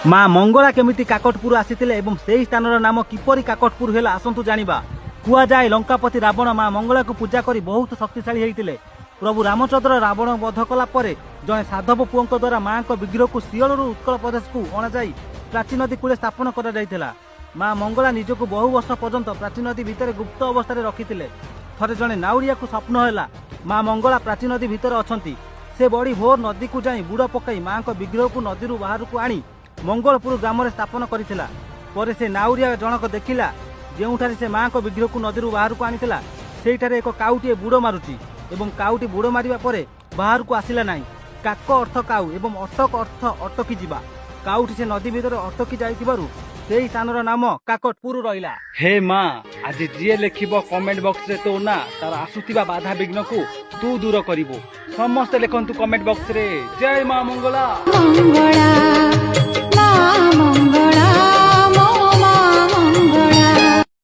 ମା ମଙ୍ଗଳା କେମିତି କାକଟପୁର ଆସିଥିଲେ ଏବଂ ସେହି ସ୍ଥାନର ନାମ କିପରି କାକଟପୁର ହେଲା, ଆସନ୍ତୁ ଜାଣିବା। କୁହାଯାଏ, ଲଙ୍କାପତି ରାବଣ ମା ମଙ୍ଗଳାକୁ ପୂଜା କରି ବହୁତ ଶକ୍ତିଶାଳୀ ହୋଇଥିଲେ। ପ୍ରଭୁ ରାମଚନ୍ଦ୍ର ରାବଣ ବଧ କଲା ପରେ ଜଣେ ସାଧବ ପୁଅଙ୍କ ଦ୍ୱାରା ମାଙ୍କ ବିଗ୍ରହକୁ ଶିଅଳରୁ ଉତ୍କଳ ପ୍ରଦେଶକୁ ଅଣାଯାଇ ପ୍ରାଚୀ ନଦୀ କୂଳେ ସ୍ଥାପନ କରାଯାଇଥିଲା। ମା ମଙ୍ଗଳା ନିଜକୁ ବହୁ ବର୍ଷ ପର୍ଯ୍ୟନ୍ତ ପ୍ରାଚୀ ନଦୀ ଭିତରେ ଗୁପ୍ତ ଅବସ୍ଥାରେ ରଖିଥିଲେ। ଥରେ ଜଣେ ନାଉରିଆକୁ ସ୍ୱପ୍ନ ହେଲା, ମା ମଙ୍ଗଳା ପ୍ରାଚୀ ନଦୀ ଭିତରେ ଅଛନ୍ତି। ସେ ବଡ଼ି ଭୋର ନଦୀକୁ ଯାଇ ବୁଡ଼ ପକାଇ ମାଙ୍କ ବିଗ୍ରହକୁ ନଦୀରୁ ବାହାରକୁ ଆଣି ମଙ୍ଗଳପୁର ଗ୍ରାମରେ ସ୍ଥାପନ କରିଥିଲା। ପରେ ସେ ନାଉରିଆ ଜଣକ ଦେଖିଲା, ଯେଉଁଠାରେ ସେ ମାଙ୍କ ବିଗ୍ରହକୁ ନଦୀରୁ ବାହାରକୁ ଆଣିଥିଲା, ସେଇଠାରେ ଏକ କାଉଟିଏ ବୁଡ଼ ମାରୁଛି ଏବଂ କାଉଟି ବୁଡ଼ ମାରିବା ପରେ ବାହାରକୁ ଆସିଲା ନାହିଁ। କାକ ଅର୍ଥ କାଉ ଏବଂ ଅଟକ ଅର୍ଥ ଅଟକି ଯିବା। କାଉଟି ସେ ନଦୀ ଭିତରେ ଅଟକି ଯାଇଥିବାରୁ ସେହି ସ୍ଥାନର ନାମ କାକଟପୁର ରହିଲା। ହେ ମା, ଆଜି ଯିଏ ଲେଖିବ କମେଣ୍ଟ ବକ୍ସରେ ତୋ ନା, ତାର ଆସୁଥିବା ବାଧା ବିଘ୍ନକୁ ତୁ ଦୂର କରିବୁ। ସମସ୍ତେ ଲେଖନ୍ତୁ କମେଣ୍ଟ ବକ୍ସରେ, ଜୟ ମା ମଙ୍ଗଳା। ମଙ୍ଗଳା।